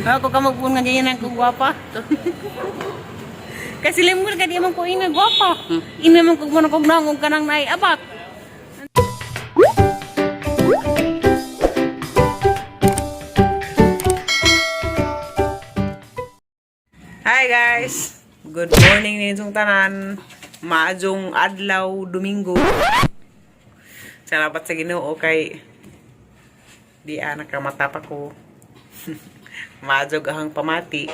Ako ka magpuon nga ganyan ang gwapa. Kasi limon ka di man ko ina gwapa. Ina man ko man kog naong kanang naay abat. Hi guys. Good morning ninyong tanan. Maadjong adlaw Domingo. Salamat sa Ginoo kay di ana nakamatap ako. Maadjog ang pamati.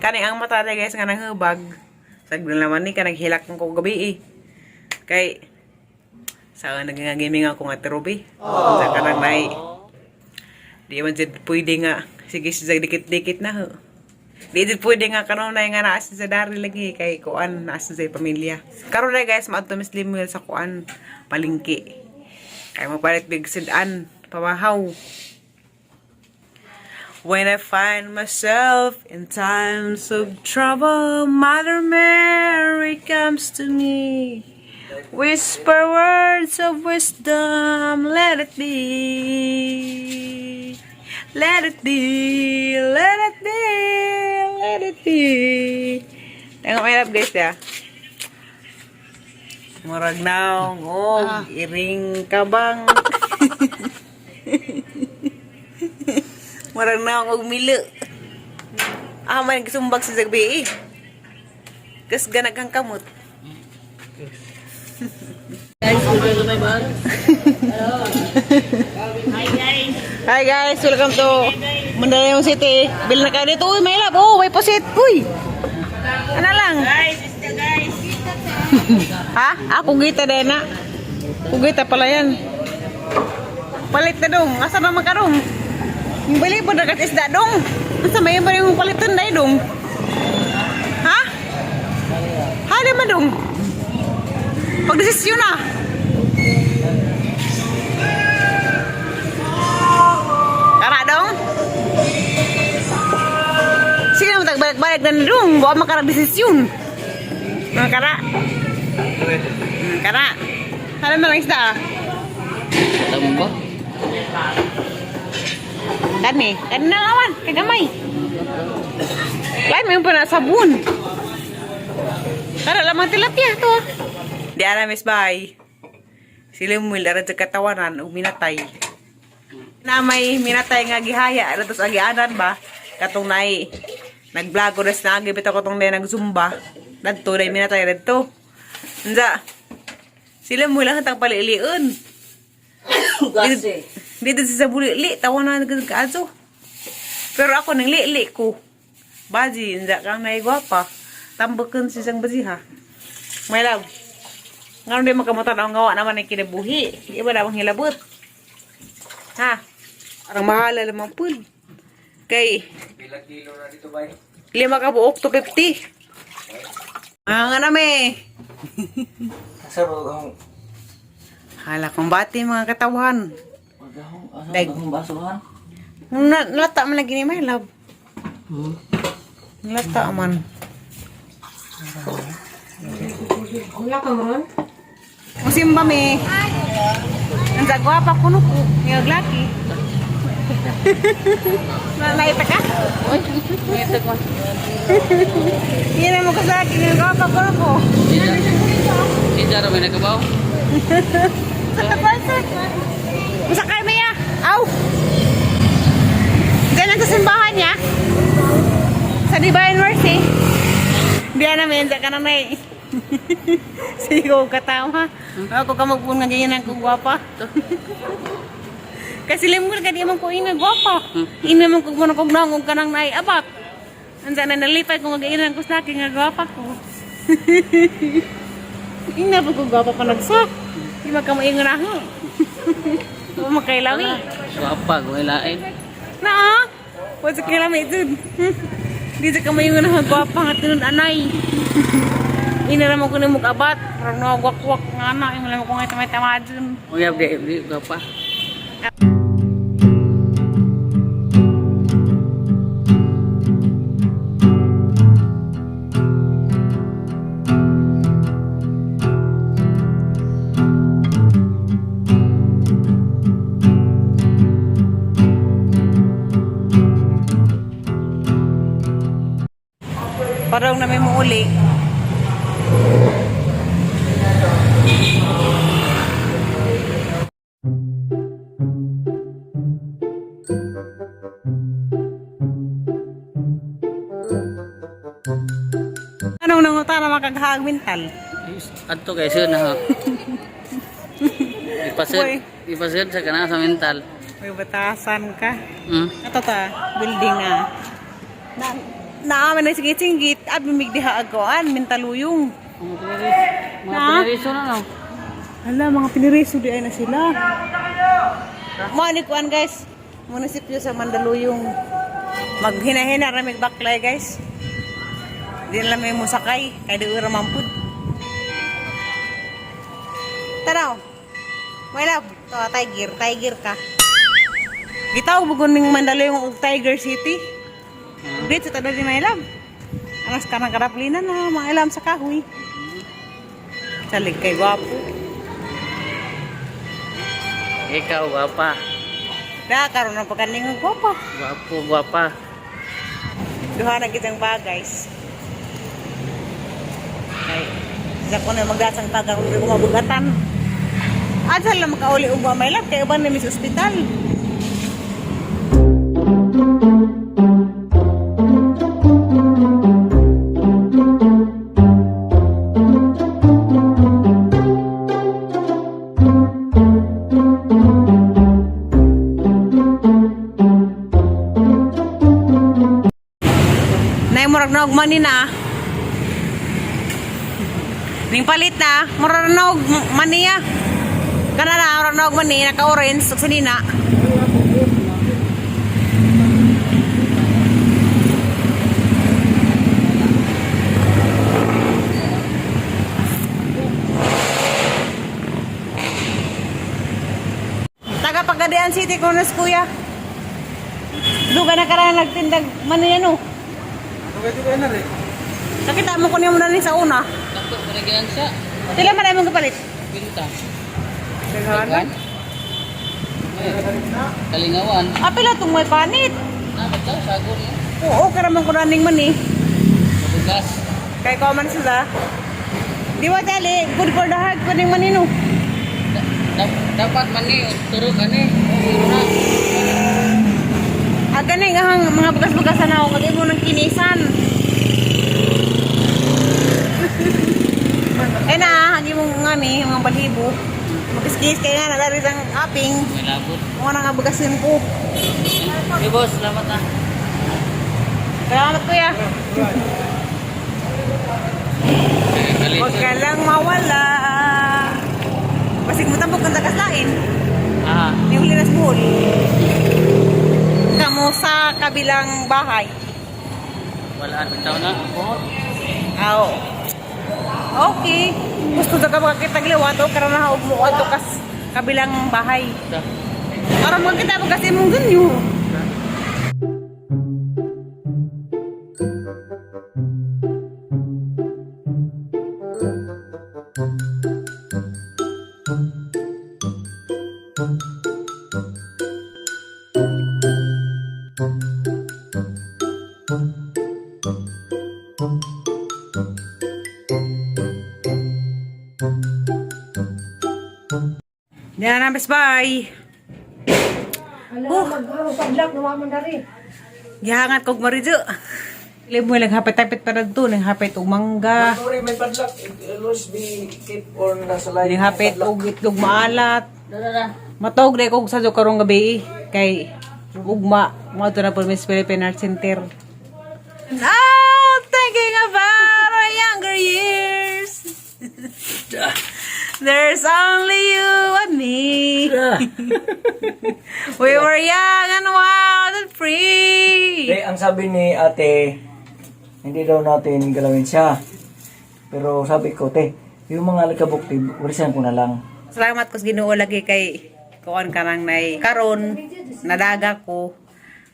Kani ang mata na guys nga nanghubag. Sagdan naman ni ka naghilak ko gabi eh. Kay sa nagingagiming ako nga tirubi. Sa kanang nay. Di man jud pwede nga sige sige dikit-dikit na ho. Di jud pwede nga kanunay nga naa sa dari lagi kay kuan naa sa pamilya. Karon na guys, maadto Miss Limuel sa kuan palengke. Kay mapalit big sudan pamahaw. When I find myself in times of trouble, Mother Mary comes to me. Whisper words of wisdom, let it be. Let it be, let it be, let it be. Tengok may love guys ya. Murag naong, og iring kabang. Murag naong og milo. Ah, man gisumbag sa gabi eh. Kas ganagang kamot. Hi guys. Hi guys, welcome to Mandaluyong City. Bil na kayo dito. Uy, may lab. Oh, may pusit. Uy. Ano lang? Guys, it's the guys. Ha? Ah, kugita din na. Kugita pala yan. Palit na dong. Asa naman ka dong? Yung bali po na isda dong. Asa may ba yung palitan na dong? Ha? Ha, di man dong? Pagdesisyon na. Kara dong? Sige na magbalik-balik na dong. Buwa makarang desisyon. Mga kara. Kara. Hala mo lang isda ah. Tamba. Kani, kani na lawan, kagamay. Lain mo yung pa na sabon. Kara lamang tilapia to. Ah. Di ara miss bay. Sila mo ara sa katawanan ug minatay. Na may minatay nga gihaya ara tos agianan ba katong nay nag-vlog ko res na agi bitaw ko tong day nag-zumba. Dadto day minatay dadto. Unsa? Sila mo lang tang paliliun. Gase. Dito sa bulili, tawa na nagkaaso. Pero ako nang lili ko. Baji, hindi kang naigwapa. Tambakan si isang baji ha. My love. Nga di makamutan ang gawa naman ang kinabuhi. Di ba namang hilabot? Ha? Ang mahal lamang pud. Kay, Ilang kilo na dito bay? 5 ka buok, 250. Ah, nga nami. Asa ba ang Hala kong bati mga katawan. asa Dag. ang basuhan? Na, nalata man lagi ni my love. Nalata man. Wala ka man? Musimba me. Ang gwapa kuno ko, ngag laki. Na naita ka? Ngita ko. Yan mo ka sa akin, ngag gwapa kuno ko. Si Jara may nakabaw. Sa tapansa. Masakay mo ya. Aw. Diyan ang sa simbahan niya. Sa Divine Mercy. Diyan namin, diyan ka na may. Sige, katawa. Ako ka magpuon nga ganyan ang gwapa. Kasi limon ka di man ko ina gwapa. Ina man ko man kog naong kanang naay abat. Ansa na nalipay ko mag-inan ko sa akin nga gwapa ko. Ina pa ko gwapa pa nagsak. Di man ka maingon ako. Wa makailawi. Wapa ko ilain. Na ah. Wa sa kilami jud. Di sa kamayo na gwapa nga tinud anay. Ina ra man ko nimo abat. Parang nawagwak-wak nga na. Imo lang ko nga tamay tama dun. Uyab di di gwapa. Parang na may muuli. Anong nanguta na makaghag mental? Adto kay sir na ha. Uy. Ipasid, ipasid sa kana sa mental. May batasan ka. Ato ta, building na. Na naaman na sige singgit at mimigdiha agoan mentaluyong. Mga piniriso, mga Na? piniriso na no. Hala, mga piniriso di ay na sila. Mo ni kuan, guys. Munisipyo sa Mandaluyong. Maghinahina ra mig baklay, guys. Di na lang may musakay kay di ura mampud. Tanaw. My love, to tiger, tiger ka. Gitawag mo ning Mandaluyong og Tiger City. Dito sa tanan ni my love. Anas ka ng karaplina na mga ilam sa kahoy. Salig kay gwapo. Ikaw gwapa. Da, karon ang pagkaning ang gwapa. Gwapo, gwapa. Duha na kitang ba, guys. Kay, isa ko na magdasang taga kung di ko mabugatan. Asa lang makauli og may love kay uban na mi sa ospital. Nay murag naog mani na. Ning palit na, murag naog mani ya. Kana na murag naog mani naka orange ug sinina. Taga Pagadian City ko nas kuya. Duga na karan nagtindag mani yan oh. Nakita mo ko niya muna ni sa una. Takto parigyan siya. Pila man ay mong kapalit? Pinta. Daghan. Kalingawan. Ah, pila tong may panit. Na bitaw sago niya. Oo, karaman ko naning man eh. Bugas. Kay common sila. Di ba dali, good for the heart pa ning manino. Dapat man ni turo kani. Zero na. Ah, gani nga hang mga bagas-bagasan ako, kag imo ng kinisan. Eh na, ang imong nga ni, mga balhibo. Magiskis kay nga nalari ang aping. May labot. Mga nga bagasin ko. Hey boss, salamat na. Salamat, kuya. Huwag ka lang mawala. Basig mo tambok kang tagas lain. Ah, Yung linas buhol. Kamo sa kabilang bahay. wala bitaw na. Aw. Okay. Gusto ka makakita liwat o karon na og mo adto kas kabilang bahay. Da. Karon magkita mo kasi imong ganyo. Yan na, best bye. Ala, mag-paglak, nawaman na rin. Gihangat kog marijo. Dili mo lang hapit-hapit pa dagto, nang hapit og mangga. Sorry, may padlock. It always be keep on nasa line. Ning hapit og itlog maalat. Da da da. Matawag na kog sa karong gabi eh. Kay ugma mo na po Miss Philippine Art Center. Oh, thinking about our younger years. There's only you and me. We were young and wild and free. Eh, ang sabi ni ate, hindi daw natin galawin siya. Pero sabi ko, te, yung mga alikabuktib, warisan ko na lang. Salamat ko sa Ginoo lagi kay kuan ka nang nay karon nadaga ko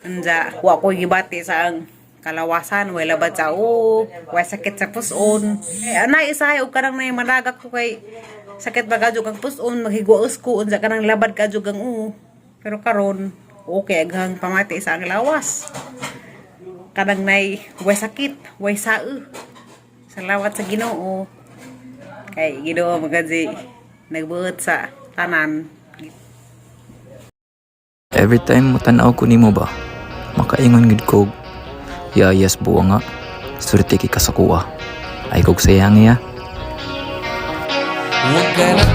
anja wa ko gibati sa ang kalawasan way labad sa o way sakit sa puson eh, anay isahay og kanang nay madaga ko kay sakit ba kadyo kang puson maghigwaos ko unsa kanang labad kadyo kang o pero karon okay aghang pamati sa ang lawas. Kanang nay way sakit, way sao. Salamat sa Ginoo. Kay Ginoo magadi nagbuot sa tanan. Every time mo tanaw ko nimo ba, makaingon gid ko, yayas buwa nga, swerte kay ka sa kuha. Ay kog sayang iya. Huwag ka nang